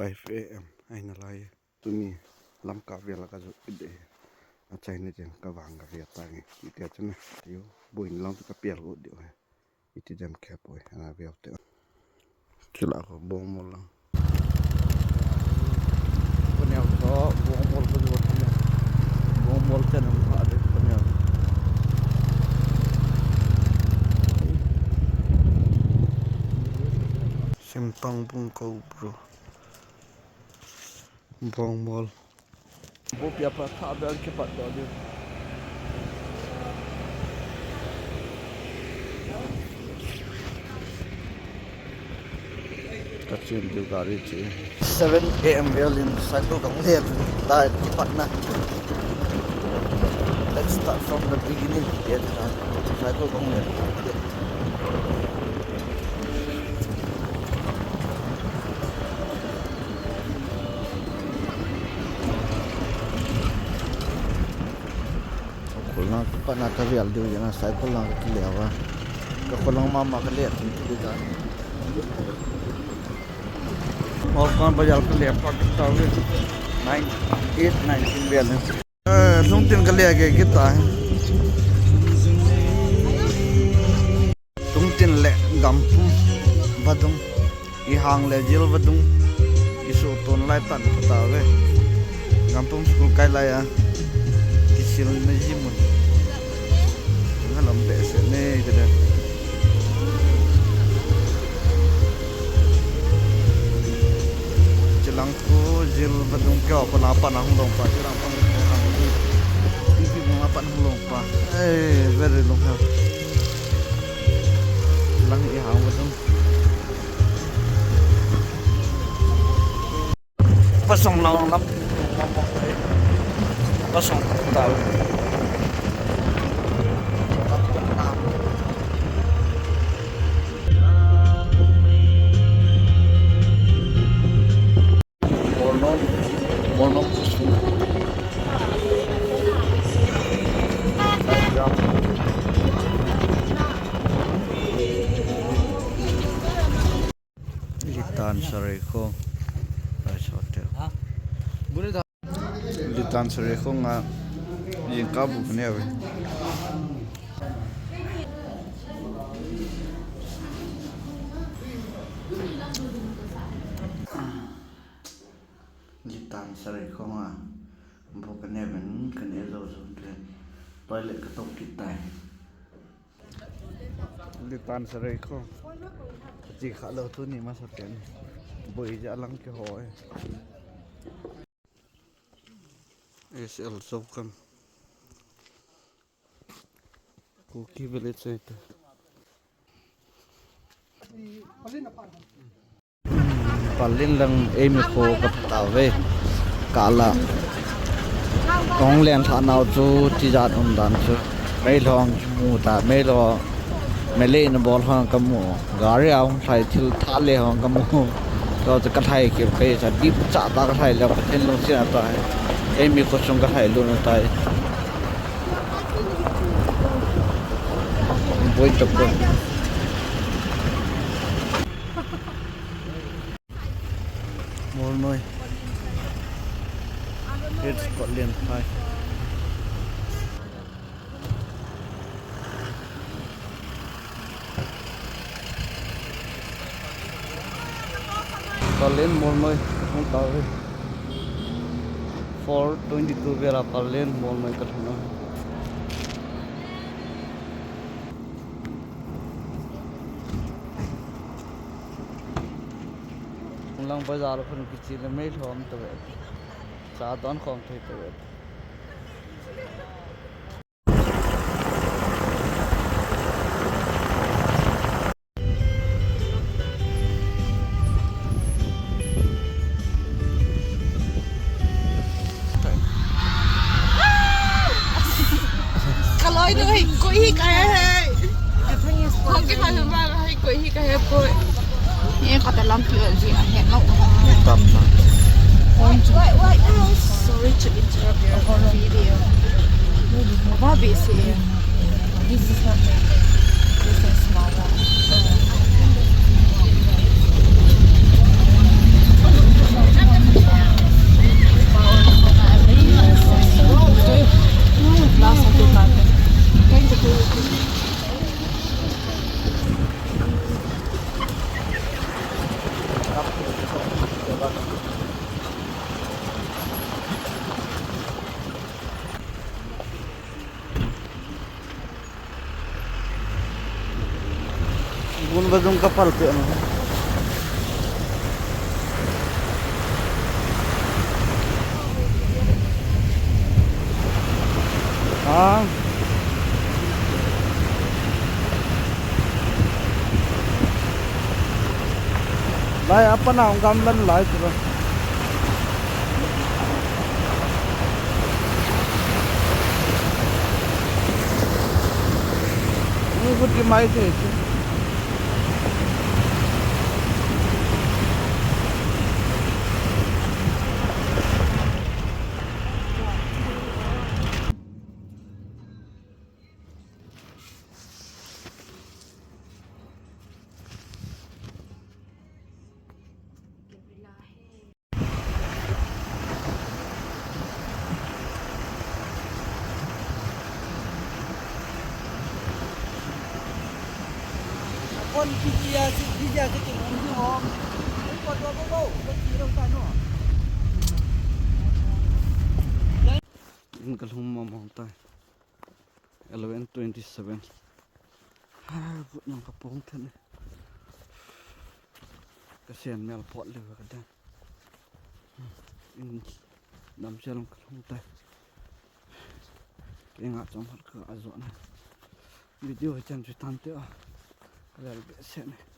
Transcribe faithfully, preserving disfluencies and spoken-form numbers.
five A M ahi nalai. Tuni Lamka vel a kajot kit ding ahi. Achaina ding kavang kave tange. Hitia chun na. Tiu, boina lang chu kapel got diu ahi. Iti dem khe poi, ana veu te. Chula ko Bongmol lang. Ko neo to Bongmol ko jo. Bongmol te nang pha de ko neo. Simpang Bung ko bro. Bongmol. Bo pia pa tha be an ke pat do de. Ka chen diu gari che. Seven A M vel in cycle kong le tu ta ke pat na. Let's start from the beginning. Ke ta cycle kong le. Khulna ka pana ka vial diu jana cycle lang ka kile va. Ka kholang mama ka le thum tu ka. Mol kon ba jal ka le pa ka ta ve. Nine, eight, nine, tin vial. Eh, lungtin ka le ke kita. Tungtin le Gampum vadung, i hang le jil vadung, i su ton lai tan pata ve. Gampum school kai lai a, i sil na ji mun. Ngalam be se ne ke de. Chilang ko jil vadung ke ko la pa na hung long pa, chilang pa hung long pa. Ipi mo la pa hung long pa. Eh, very long ha. Lang i hang vadung. Pasong lang lam. Pasong ta. Morning, morning. Litan Sareikhong Rice Hotel. Litan Sareikhong a jingkah bu ka neh uve. Litan Sareikhong a bu ka neh uvin ka neh jou jou in toilet ka tou kit tai. Litan Sareikhong. Chi kha lou tuni masa pen. Boi ja lang kihoi. S L Zokam. Kuki village ete. Palin lang eimi kho ka pha tauve. Kala. Kong len tha nau chu tijat um dan chu. Meilhong mu ta, meilhong. Meilhei na bol hong ka mu. Gari a hung lhai thil tha le hong ka mu. Ka chu ka lhai keu ka sa dip cha ta ka lhai le Pathen lungset a ta. Eimi kho chung ka lhai lut na tai. Boi ta ko. Molnoi. It's Patlen. Hi. Patlen Molnoi. Hung tauve. Four twenty-two vel a Patlen Molnoi ka lhun a. Lang bazar khun kichi le meilhom tave. Cha don khom thei tave. Kaloi nu hi koi hi kai he. Hong ki pha ba hi koi hi kai he koi. Ye kata lampi ji a he no. Tam na. Sorry to interrupt your video. Baba busy. This is not my place. This is small one. Gun ba jong ka pal pe ano. Ah. Lai, apa na ong gamlan lai tu. Ni kuti mai te. In ka lhung mama tai. Eleven twenty-seven. Ha, vut nang ka pong than e. Ka sen mel pot le ka dan. In dam sel ka lhung tai. Ke nga chong har ka ajo na. Video chan chu tan te a. Ka lal be sen e.